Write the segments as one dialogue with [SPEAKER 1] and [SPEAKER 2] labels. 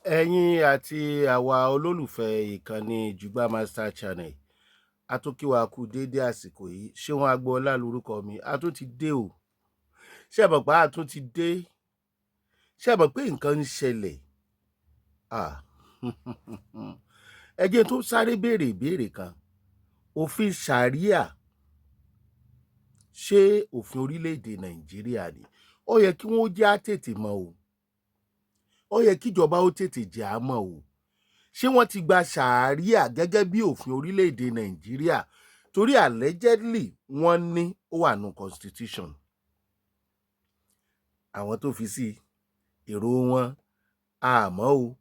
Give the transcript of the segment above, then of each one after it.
[SPEAKER 1] Ẹ̀yin àti àwa olólùfẹ́ ìkànnì Jùgbà Master Channel, a tún kí wa kú déédé àsìkò yìí. Ṣéun Agboola lórúkọ mi. A tún ti dé o. Ṣé ẹ mọ̀ pé a tún ti dé? Ṣé ẹ mọ̀ pé nǹkan ń ṣẹlẹ̀? Ah. Ẹ jẹ́ n tó sáré béèrè ìbéèrè kan. Òfin Ṣàríà, ṣé òfin orílẹ̀-èdè Nàìjíríà ni? Ó yẹ kí wọ́n jẹ́ á tètè mọ̀ o. Ó yẹ kíjọba ó tètè jẹ́ á mọ̀ o. Ṣé wọ́n ti gba Ṣàríà gẹ́gẹ́ bí òfin orílẹ̀-èdè Nàìjíríà? Torí allegedly wọ́n ní ó wà nù constitution. Àwọn tó fi sí èrò wọn àmọ́ o.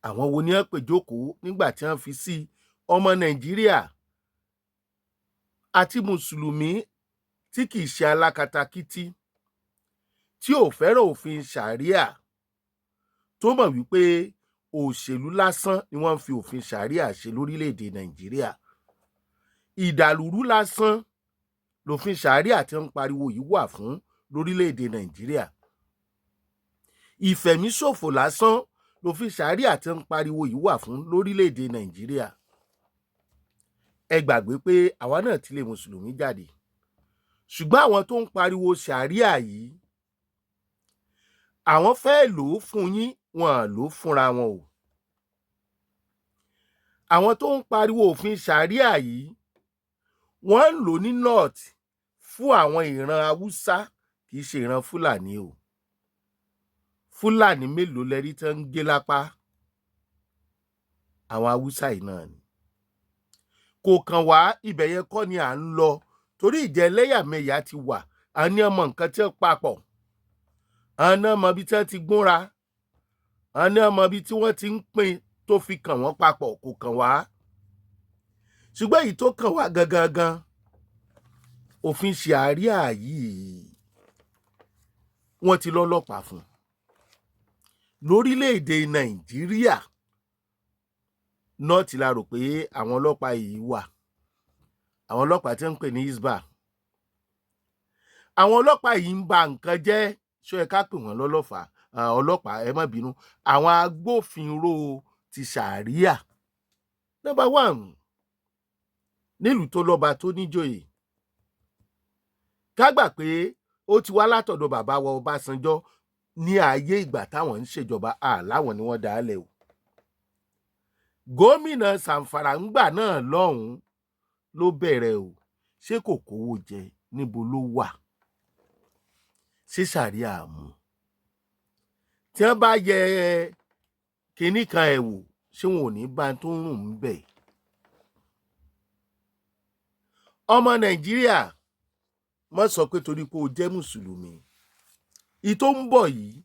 [SPEAKER 1] Àwọn wo ni wọ́n pè jókòó nígbà tí wọ́n fi sí? Ọmọ Nàìjíríà àti mùsùlùmí tí kìí ṣe alákatakítí, tí ò fẹ́ràn òfin Ṣàríà, tó mọ̀ wípé òṣèlú lásán ni wọ́n ń fi òfin Ṣàríà ṣe lórílẹ̀‐èdè Nàìjíríà, ìdàlúrú lásán lòfin Ṣàríà tí ń pariwo yìí wà fún lórílẹ̀‐èdè Nàìjíríà, ìfẹ̀míṣòfò lásán lòfin Ṣàríà tí ń pariwo yìí wà fún lórílẹ̀‐èdè Nàìjíríà. Ẹ gbàgbé pé àwa náà ti lé mùsùlùmí jáde, ṣùgbọ́n àwọn tó ń pariwo Ṣàríà yìí, àwọn fẹ́ lò ó fún yín, wọn à lò ó fúnra wọn o. Àwọn tó ń pariwo òfin Ṣàríà yìí, wọ́n ń lò ó ní North fún àwọn ìran Haúsá, kì í ṣe ìran Fúlàní o. Fúlàní mélòó lẹ rí tán ń gé lápá? Àwọn Haúsá yìí náà ni. Kò kàn wá, ibẹ̀ yẹn kọ́ ni à ń lọ, torí ìjà ẹlẹ́yàmẹ̀yà ti wà. À ní ọmọ nǹkan tí wọ́n papọ̀, à ní ọmọ ibi tí wọ́n ti gúnra, à ní ọmọ ibi tí wọ́n ti ń pín tó fi kàn wọ́n papọ̀. Kò kàn wá. Ṣùgbọ́n èyí tó kàn wá gangan gan, òfin Ṣàríà yìí, wọ́n ti lọ́lọ́pàá fún lórílẹ̀‐èdè Nàìjíríà. North la rò pé àwọn ọlọ́pàá yìí wà, àwọn ọlọ́pàá tí wọ́n ń pè ní Hisbah. Àwọn ọlọ́pàá yìí ń ba nǹkan jẹ́. Ṣó yẹ ká pè wọ́n lọ́lọ́fàá ọlọ́pàá? Ẹ má bínú, àwọn agbófinró ti Ṣàríà. Number one, nílùú tó lọ́ba tó níjòyè, ká gbà pé ó ti wá látọ̀dọ̀ bàbá wa Ọbásanjọ́ ní ayé ìgbà táwọn ń ṣèjọba, àláwọn ni wọ́n dá a lẹ̀ o. Gómìnà Zamfara ńgbà náà lọ́hùn-ún ló bẹ̀rẹ̀ o. Ṣé kò kówó jẹ? Níbo ló wà? Ṣé Ṣàríà mú? Tí wọ́n bá yẹ kinní kan ẹ̀ wò, ṣé wọn ò ní bá tó ń rùn ń bẹ̀? Ọmọ Nàìjíríà, má sọ pé torí pé o jẹ́ mùsùlùmí, ìtò ń bọ̀ yìí,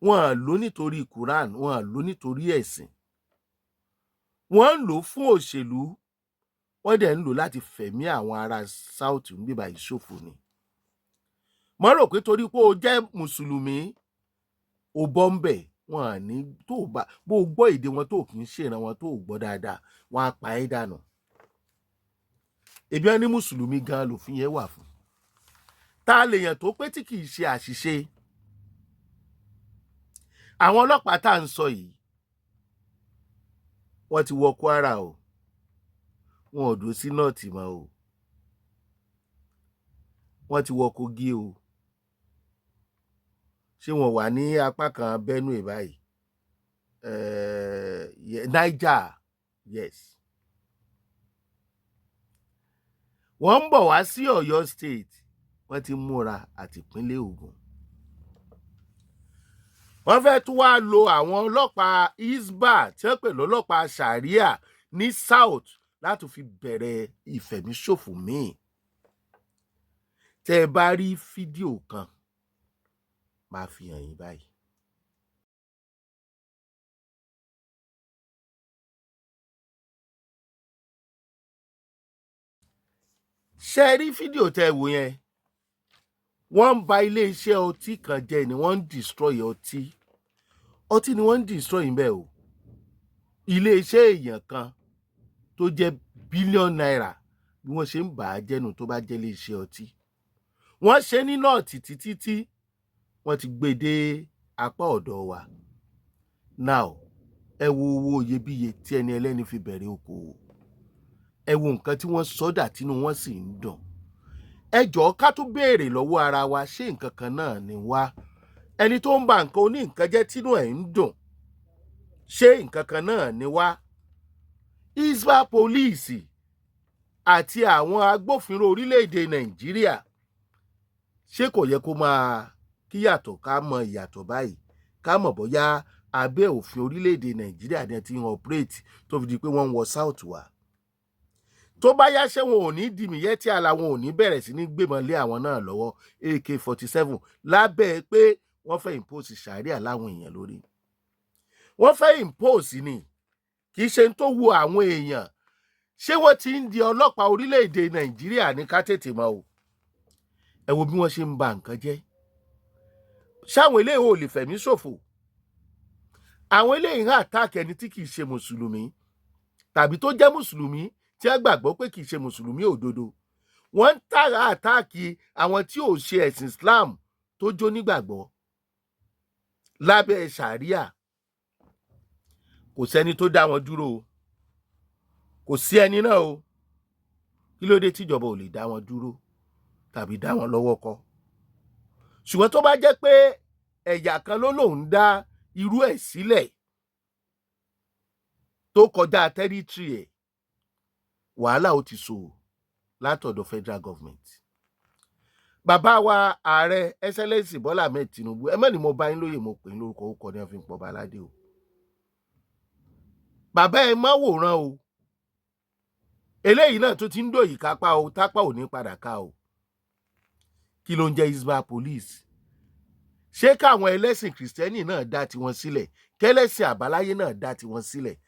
[SPEAKER 1] wọn à lò nítorí Quran, wọn à lò nítorí ẹ̀sìn, wọ́n ń lò fún òṣèlú, wọ́n dẹ̀ ń lò láti fẹ̀mí àwọn ará South ń bíbá ìṣòfò ni. Mo rò pé torí pé o jẹ́ mùsùlùmí, o bọ́ ń bẹ̀, wọn à ní tó bá bó o gbọ́ èdè wọn, tó kì í ṣèràn wọn, tó gbọ́ dáadáa, wọn á pa ẹ́ dànù. Ebi wọn ní mùsùlùmí gan lòfin yẹn wà fún. Ta lèèyàn tó pé tí kì í ṣe àṣìṣe? Àwọn ọlọ́pàá tá à ń sọ yìí, wọ́n ti wọ Kwara o, wọn ò dúró sí nọ́ọ̀tì mọ́ o, wọ́n ti wọ Kogi o. Ṣé wọn wà ní apá kan Benue báyìí? Niger, yes. Wọ́n ń bọ̀ wá sí Ọ̀yọ́ State, wọ́n ti múra àti ìpínlẹ̀ Ògùn. Wọ́n fẹ́ tún wá lo àwọn ọlọ́pàá Hisbah tí wọ́n pè lọ́lọ́pàá Sharia ní South láti fi bẹ̀rẹ̀ ìfẹ̀míṣòfò míì. Tẹ́ ẹ bá rí fídíò kan, máa fi hàn yín báyìí. Ṣé ẹ rí fídíò tẹ́ ẹ wò yẹn? Wọ́n ń ba iléeṣẹ́ ọtí kan jẹ́ ni, wọ́n ń destroy ọtí. Ọtí ni wọ́n ń destroy ń bẹ̀ o. Iléeṣẹ́ èèyàn kan tó jẹ́ bílíọ̀nù náírà, bí wọ́n ṣe ń bà á jẹ́nu tó bá jẹ́ iléeṣẹ́ ọtí. Wọ́n ṣe ní nọ́ọ̀tì títí tí wọ́n ti gbé dé. Apá ọ̀dọ̀ wa now, ẹ wo owó iyebíye tí ẹni ẹlẹ́ni fi bẹ̀rẹ̀ okòwò. Ẹ wo nǹkan tí wọ́n sọ́dà tínú wọn sì ń dùn. Ẹ jọ̀ọ́, ká tún béèrè lọ́wọ́ ara wa, ṣé nǹkan kan náà ni wá? Ẹni tó ń ba nǹkan oní nǹkan jẹ́ tínú ẹ̀ ń dùn, ṣé nǹkan kan náà ni wá? Hisbah Police àti àwọn agbófinró orílẹ̀-èdè Nàìjíríà, ṣé kò yẹ kó máa kíyàtọ̀, ká mọ ìyàtọ̀ báyìí, ká mọ̀ bóyá abẹ́ òfin orílẹ̀-èdè Nàìjíríà ni ẹ ti ń operate tó fi di pé wọ́n ń wọ South wá? Tó bá yá, ṣé wọn ò ní di Miyetti Allah? Wọn ò ní bẹ̀rẹ̀ sí ní gbébọn lé àwọn náà lọ́wọ́, AK-47, lábẹ́ pé wọ́n fẹ́ impose sharia láwọn èèyàn lórí? Wọ́n fẹ́ impose ni, kì í ṣe tó wu àwọn èèyàn. Ṣé wọ́n ti ń di ọlọ́pàá orílẹ̀-èdè Nàìjíríà ní? Ká tètè mọ̀ o. Ẹ wo bí wọ́n ṣe ń ba nǹkan jẹ́. Ṣáwọn eléyìí ò lè fẹ̀mí ṣòfò? Àwọn eléyìí ń attack ẹni tí kì í ṣe mùsùlùmí tàbí tó jẹ́ mùsùlùmí tí wọ́n gbàgbọ́ pé kì í ṣe mùsùlùmí òdodo. Wọ́n ń tààrà attack àwọn tí ò ṣe ẹ̀sìn Islam tó jó nígbàgbọ́ lábẹ́ sharia. Kò sẹ́ni tó dá wọn dúró o, kò sí ẹni náà o. Kí ló dé tíjọba ò lè dá wọn dúró tàbí dá wọn lọ́wọ́ kọ́? Ṣùgbọ́n tó bá jẹ́ pé ẹ̀yà kan ló lòun dá irú ẹ̀ sílẹ̀ tó kọjá territory ẹ̀, wàhálà ó ti so látọ̀dọ̀ federal government. Bàbá wa ààrẹ, Excellency Bọ́lá Ahmed Tinubu, ẹ mọ̀ ni mo bá yín lóye, mo pè ń lórúkọ, ó kọ ní wọ́n fi ń pọ̀ baládé o. Bàbá, ẹ má wòran o. Eléyìí náà tó ti ń dòyìí kápá o, tápá ò ní padà ká o. Kí ló ń jẹ́ Hisbah Police? Ṣé káwọn ẹlẹ́sìn kìrìsìtẹ́nì náà dá tiwọn sílẹ̀, kẹlẹ́sìn àbáláyé náà dá tiwọn sílẹ̀?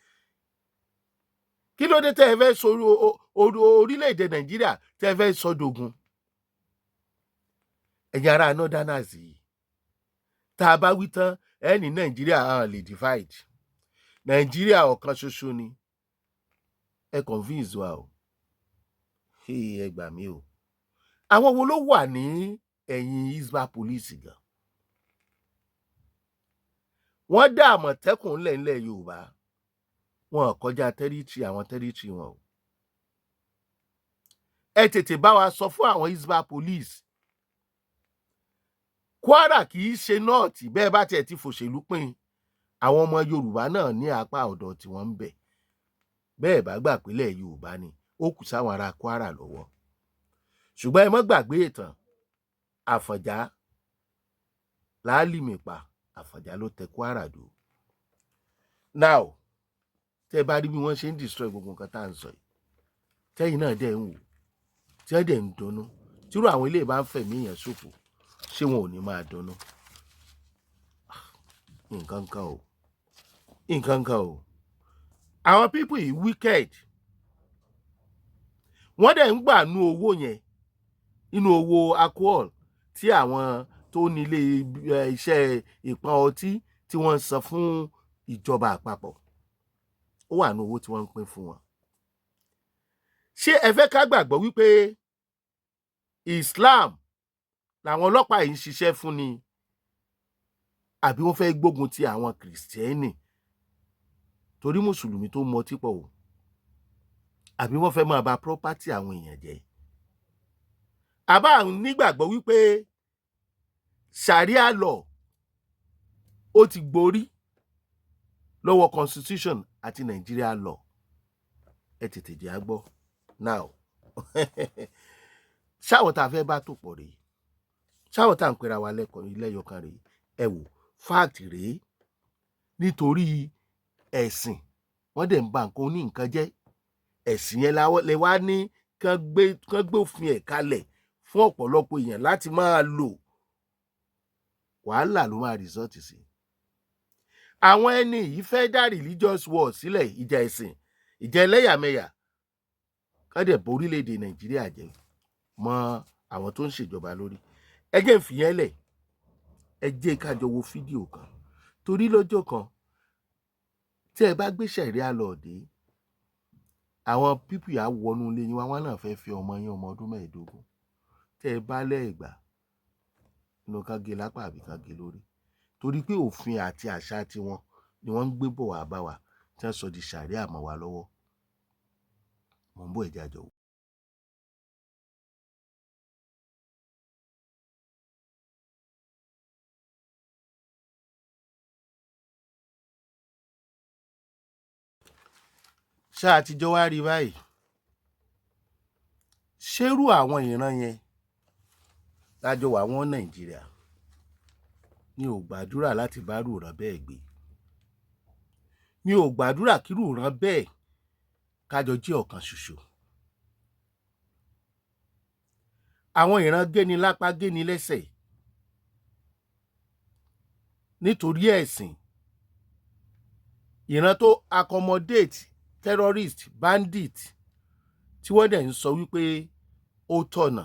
[SPEAKER 1] Kí ló dé tẹ́ ẹ fẹ́ sọ orílẹ̀-èdè Nàìjíríà, tẹ́ ẹ fẹ́ sọ dògùn? Ẹ̀yin ará northerners yìí, tá a bá wí tán, ẹ ní Nàìjíríà hàn lè divide, Nàìjíríà ọ̀kan ṣoṣo ni. Ẹ convince wa o. Ẹ gbà mí o. Àwọn wo ló wà ní ẹ̀yìn Hisbah Police gan? Wọ́n dá Àmọ̀tẹ́kùn ńlẹ̀ ńlẹ̀ Yorùbá, wọn kọjá territory, àwọn territory wọn o. Ẹ tètè bá wa sọ fún àwọn Hisbah Police, Kwara kì í ṣe North. Bẹ́ẹ̀ bá tiẹ̀ ti fòṣèlú pín, àwọn ọmọ Yorùbá náà ní apá ọ̀dọ̀ tí wọ́n ń bẹ̀. Bẹ́ẹ̀ bá gbà pínlẹ̀ Yorùbá ni, ó kù sáwọn ará Kwara lọ́wọ́. Ṣùgbọ́n ẹ má gbàgbé ìtàn Àfọ̀njá láálìmìpa. Àfọ̀njá ló tẹ Kwara dó. Now, tẹ́ ẹ bá rí bí wọ́n ṣe ń destroy gbogbo nǹkan tá à ń sọ yìí, tẹ́yìn náà dẹ̀ ń wò, tí wọ́n dẹ̀ ń dunnú, tírú àwọn ilé bá ń fẹ̀mí èèyàn ṣòfò, ṣé wọn ò ní máa dunnú? Nǹkan kan o, nǹkan kan o. Àwọn people yìí wicked. Wọ́n dẹ̀ ń gbà nú owó yẹn, nínú owó alcohol tí àwọn tó nílé iṣẹ́ ìpọn ọtí tí wọ́n ń san fún ìjọba àpapọ̀. Ó wà ní owó tí wọ́n ń pín fún wọn. Ṣé ẹ fẹ́ ká gbàgbọ́ wípé Islam làwọn ọlọ́pàá yìí ń ṣiṣẹ́ fún ni, àbí wọ́n fẹ́ gbógun ti àwọn kìrìsìtẹ́nì torí mùsùlùmí tó mọtí pọ̀ o, àbí wọ́n fẹ́ máa ba property àwọn èèyàn jẹ́? Àbá nígbàgbọ́ wípé sharia law ó ti gborí lọ́wọ́ constitution àti Nigeria law. Ẹ tètè jẹ́ á gbọ́ now. Ṣáwọn tá a fẹ́ bá tò pọ̀ rèé? Ṣáwọn tá à ń pera wa lẹ́kọ̀ọ́ lẹ́yọkan rèé? Ẹ wò, fact rèé. Nítorí ẹ̀sìn, wọ́n dẹ̀ ń ba nǹkan oní nǹkan jẹ́. Ẹ̀sìn yẹn lẹ wá ní kán gbé òfin ẹ̀ kalẹ̀ fún ọ̀pọ̀lọpọ̀ èèyàn láti máa lò. Wàhálà ló máa result sí. Àwọn ẹni yìí fẹ́ dá religious war sílẹ̀, ìjà ẹ̀sìn, ìjà ẹlẹ́yàmẹ̀yà, kán dẹ̀ bọ orílẹ̀-èdè Nàìjíríà jẹ́ mọ́ àwọn tó ń ṣèjọba lórí. Ẹ jẹ́ n fìyẹn lẹ̀, ẹ jẹ́ ká jọ wo fídíò kan, torí lọ́jọ́ kan tí ẹ bá gbé sharia law dé, àwọn people á wọnú ilé yín wá, wọn náà fẹ́ fi ọmọ yín, ọmọ ọdún 15. Tẹ́ ẹ bá lẹ́ẹ̀gbà inú ká gé lápá àbí ká gé lórí. Torí pé òfin àti àṣà tiwọn ni wọ́n ń gbé bọ̀ wá bá wa, tí wọ́n sọ di ṣàríà mọ́ wa lọ́wọ́. Mò ń bọ̀, ẹ̀jẹ̀ àjọ wò. Ṣáà àtijọ́ wá rí báyìí, ṣérú àwọn ìran yẹn lájọ wà wọ́n Nàìjíríà? Mi ò gbàdúrà láti bá rú ìran bẹ́ẹ̀ gbé. Mi ò gbàdúrà kírú ìran bẹ́ẹ̀ kájọ jẹ́ ọ̀kan ṣoṣo. Àwọn ìran géni lápá, géni lẹ́sẹ̀ nítorí ẹ̀sìn, ìran tó accommodate terrorist, bandit, tí wọ́n dẹ̀ ń sọ wípé ó tọ̀nà,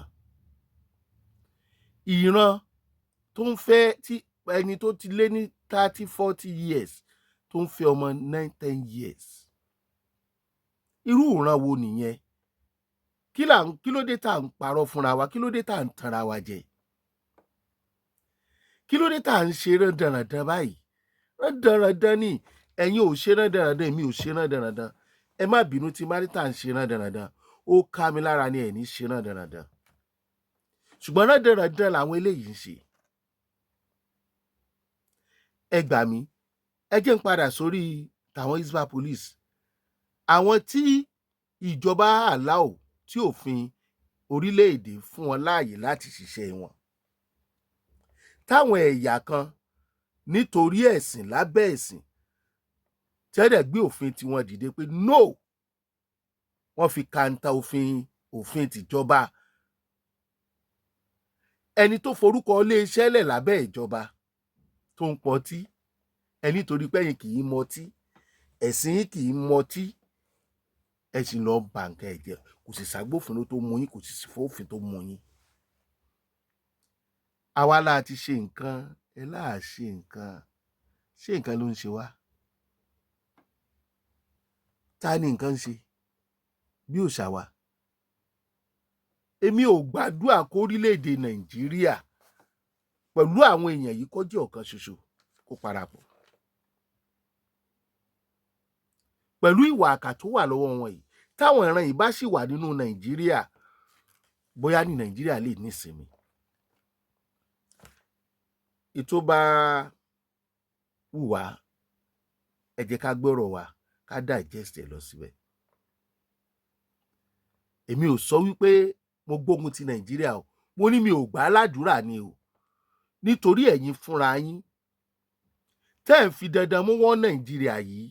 [SPEAKER 1] ìran tó ń fẹ́ tí ẹni tó ti lé ní 30, 40 years tó ń fẹ́ ọmọ 9, 10 years. Irú ìran wo nìyẹn? Kí là ń, kí ló dé tá à ń parọ́ fúnra wa? Kí ló dé tá à ń tanra wa jẹ? Kí ló dé tá à ń ṣe rándanràndan báyìí? Rándanràndan ni. Ẹ̀yin ò ṣe rándanràndan, èmi ò ṣe rándanràndan. Ẹ má bínú tí má ní tá à ń ṣe rándanràndan, ó ká mi lára ni. Ẹ̀ ní ṣe rándanràndan, ṣùgbọ́n rándanràndan làwọn eléyìí ń ṣe. Ẹ gbà mí, ẹ jẹ́ ń padà sórí tàwọn Hisbah police, àwọn tí ìjọba allow, tí òfin orílẹ̀-èdè fún wọn láàyè láti ṣiṣẹ́ wọn, táwọn ẹ̀yà kan nítorí ẹ̀sìn, lábẹ́ ẹ̀sìn, tí wọ́n dẹ̀ gbé òfin tiwọn dìde pé no, wọ́n fi kanta òfin tìjọba. Ẹni tó forúkọ iléeṣẹ́ lẹ̀ lábẹ́ ìjọba tó ń pọtí, ẹni torí pé ẹ̀yin kì í mọtí, ẹ̀sìn yín kì í mọtí, ẹ sì lọ bà nǹkan ẹ̀ jẹ́. Kò sì ságbófinró tó mú yín, kò sì fófin tó mú yín. Àwa la ti ṣe nǹkan, ẹ láà ṣe nǹkan. Ṣé nǹkan ló ń ṣe wá? Ta ni nǹkan ń ṣe bí òòṣà wa? Èmi ò gbàdúrà kó orílẹ̀-èdè Nàìjíríà pẹ̀lú àwọn èèyàn yìí kó jẹ́ ọ̀kan ṣoṣo, kó parapọ̀ pẹ̀lú ìwà àkà tó wà lọ́wọ́ wọn yìí. Táwọn ìran yìí bá sì wà nínú Nàìjíríà, bóyá ní Nàìjíríà lè nísinmi. Ètò bá wù wá, ẹ jẹ́ ká gbọ́rọ̀ wa, ká digest ẹ̀ lọ síbẹ̀. Èmi ò sọ wípé mo gbógun ti Nàìjíríà o. Mo ní mi ò gbà á ládùúrà ni o, nítorí ẹ̀yin fúnra yín tẹ́ ẹ̀ ń fi dandan mú wọ́n Nàìjíríà yìí,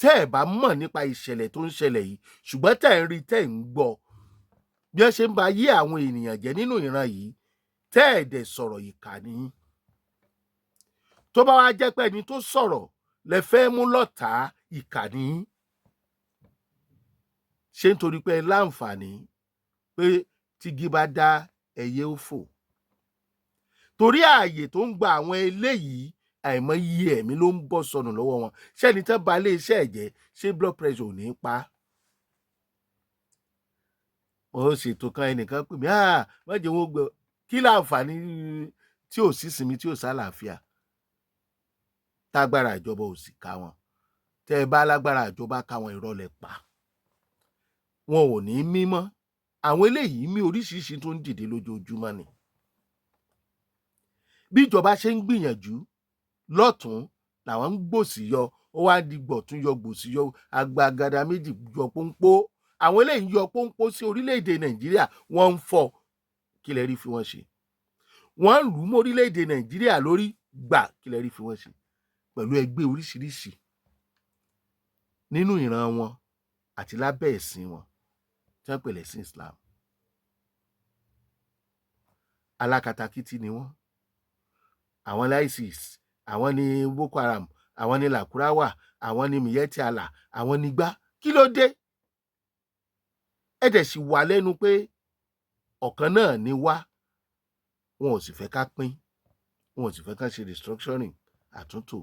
[SPEAKER 1] tẹ́ ẹ̀ bá mọ̀ nípa ìṣẹ̀lẹ̀ tó ń ṣẹlẹ̀ yìí, ṣùgbọ́n tẹ́ ẹ̀ ń rí, tẹ́ ẹ̀ ń gbọ́ bí wọ́n ṣe ń ba ayé àwọn ènìyàn jẹ́ nínú ìran yìí, tẹ́ ẹ̀ dẹ̀ sọ̀rọ̀, ìkà ni. Tó bá wá jẹ́ pé ẹni tó sọ̀rọ̀ lẹ fẹ́ mú lọ́tàá, ìkà ni. Ṣé nítorí pé ẹ láǹfààní pé tígi bá dá, ẹyẹ ó fò? Torí ààyè tó ń gba àwọn eléyìí, àìmọye ẹ̀mí ló ń bọ́ sọnù lọ́wọ́ wọn. Ṣẹ́ni tán ba ilé iṣẹ́ ẹ̀ jẹ́, ṣé blood pressure ò ní pa á? Mo ṣètò kan, ẹnìkan pè mí, "Ah, má jẹ́ wọn gbọ́." Kí láǹfààní tí ò sí sinmi, tí ò sálàáfíà, tágbára ìjọba ò sì ká wọn? Tẹ́ ẹ bá lágbára ìjọba ká wọn, irọ́ lẹ pa. Wọn ò ní mímọ́. Àwọn eléyìí mí oríṣiríṣi tó ń dìde lójoojúmọ́ ni. Bí ìjọba ṣe ń gbìyànjú lọ́tún, làwọn ń gbòsì yọ. Ó wá di gbọ̀tún yọ, gbòsì yọ, agbagada méjì yọ pọ́npọ́. Àwọn eléyìí ń yọ pọ́npọ́ sí orílẹ̀-èdè Nàìjíríà, wọ́n ń fọ́. Kí lẹ rí fi wọ́n ṣe? Wọ́n ń lù ú mọ́ orílẹ̀-èdè Nàìjíríà lórí gbà. Kí lẹ rí fi wọ́n ṣe pẹ̀lú ẹgbẹ́ oríṣiríṣi nínú ìran wọn àti lábẹ́ ẹ̀sìn wọn tí wọ́n pè lẹ́sìn Islam? Alákatakítí ni wọ́n. Àwọn ní ISIS, àwọn ní Boko Haram, àwọn ní Lakurawa, àwọn ní Miyetti Allah, àwọn ní gbá. Kí ló dé? Ẹ dẹ̀ sì wà lẹ́nu pé ọ̀kan náà ni wá. Wọn ò sì fẹ́ ká pín, wọn ò sì fẹ́ ká ṣe restructuring, àtúntò.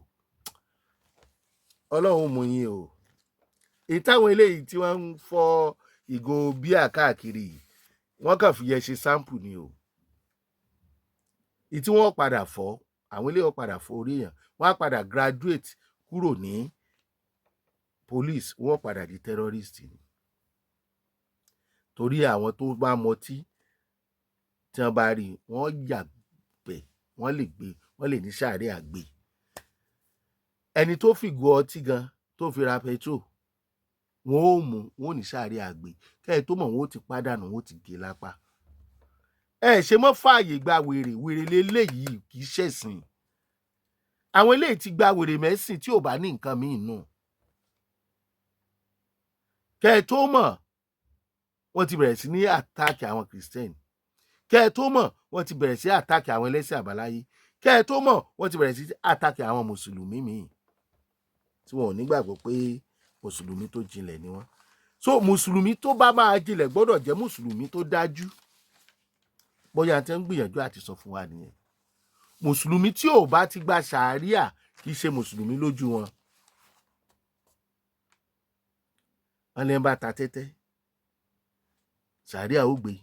[SPEAKER 1] Ọlọ́run mú yín o. Èyí táwọn eléyìí tí wọ́n ń fọ́ ìgò bíà káàkiri yìí, wọ́n kàn fi yẹ ṣe sample ni o. Èyí tí wọ́n padà fọ́ Àwọn eléyìí ó padà forí èèyàn, wọ́n á padà graduate kúrò ní police, wọ́n padà di terrorist ni. Torí àwọn tó bá mọtí, tí wọ́n bá rí i, wọ́n yàgbẹ́, wọ́n lè gbé, wọ́n lè ní sàárè àgbè. Ẹni tó fìgò ọtí gan tó fi ra petrol, wọn ó mú, wọn ò ní sàárè àgbè. Kẹ́ ẹ tó mọ̀, wọn ó ti pàdánù, wọn ó ti gé lápá. Ẹ ṣe mọ́ fààyè gba wèrè. Wèrè leléyìí, kì í ṣẹ̀sìn. Àwọn eléyìí ti gba wèrè mẹ́sìn tí ò bá ní nǹkan míì nù. Kẹ́ ẹ tó mọ̀, wọ́n ti bẹ̀rẹ̀ sí ní attack àwọn Christian. Kẹ́ ẹ tó mọ̀, wọ́n ti bẹ̀rẹ̀ sí attack àwọn ẹlẹ́sìn àbáláyé. Kẹ́ ẹ tó mọ̀, wọ́n ti bẹ̀rẹ̀ sí attack àwọn mùsùlùmí míì tí wọn ò nígbàgbọ́ pé mùsùlùmí tó jinlẹ̀ ni wọ́n. So mùsùlùmí tó bá máa jinlẹ̀ gbọ́dọ̀ jẹ́ mùsùlùmí tó dájú. Bóyá tí wọ́n ń gbìyànjú àti sọ fún wa nìyẹn. Mùsùlùmí tí ò bá ti gba ṣàríà kì í ṣe mùsùlùmí lójú wọn. Wọ́n lè ń bá ta tẹ́tẹ́, ṣàríà ó gbé.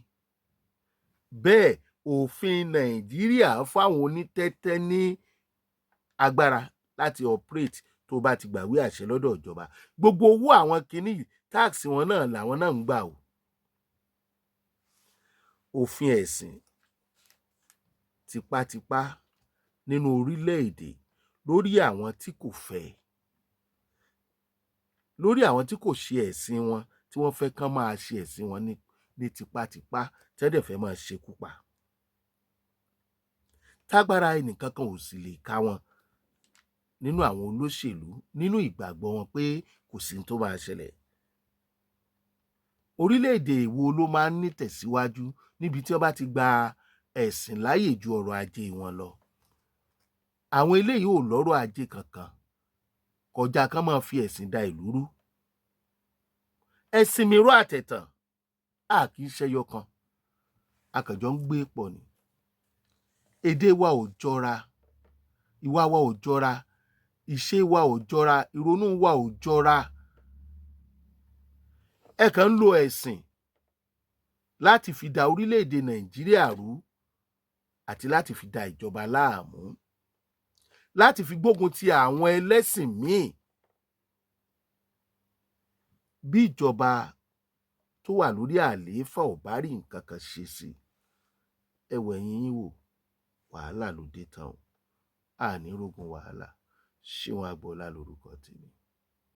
[SPEAKER 1] Bẹ́ẹ̀ òfin Nàìjíríà fáwọn onítẹ́tẹ́ ní agbára láti operate tó bá ti gbàwé àṣẹ lọ́dọ̀ ìjọba. Gbogbo owó àwọn kinní yìí, tax wọn náà làwọn náà ń gbà o. Òfin ẹ̀sìn tipátipá nínú orílẹ̀-èdè lórí àwọn tí kò fẹ́, lórí àwọn tí kò ṣe ẹ̀sìn wọn, tí wọ́n fẹ́ kán máa ṣe ẹ̀sìn wọn ní tipátipá, tí wọ́n dẹ̀ fẹ́ máa ṣekú pa. Tágbára ẹnìkankan ò sì lè ká wọn nínú àwọn olóṣèlú, nínú ìgbàgbọ́ wọn pé kò sí ní tó máa ṣẹlẹ̀. Orílẹ̀-èdè wo ló máa ń nítẹ̀síwájú níbi tí wọ́n bá ti gba ẹ̀sìn láàyè ju ọrọ̀ ajé wọn lọ? Àwọn eléyìí ò lọ́rọ̀ ajé kankan kọjá kán máa fi ẹ̀sìn da ìlú rú. Ẹ̀sìn mìíràn àtẹ̀tàn a kì í ṣẹyọ kan, a kàn jọ ń gbé pọ̀ ni. Èdè wa ò jọra, ìwà wa ò jọra, ìṣe wa ò jọra, ìrònú wa ò jọra. Ẹ kàn ń lo ẹ̀sìn láti fi da orílẹ̀-èdè Nàìjíríà rú àti láti fi da ìjọba láàmú, láti fi gbógun ti àwọn ẹlẹ́sìn míì. Bí ìjọba tó wà lórí àlééfà ò bá rí nǹkan kan ṣe sí i, ẹ wẹ̀yìn yín wò, wàhálà ló dé tán o. A ní rógun wàhálà. Ṣéun Agboola lorúkọ tèmi.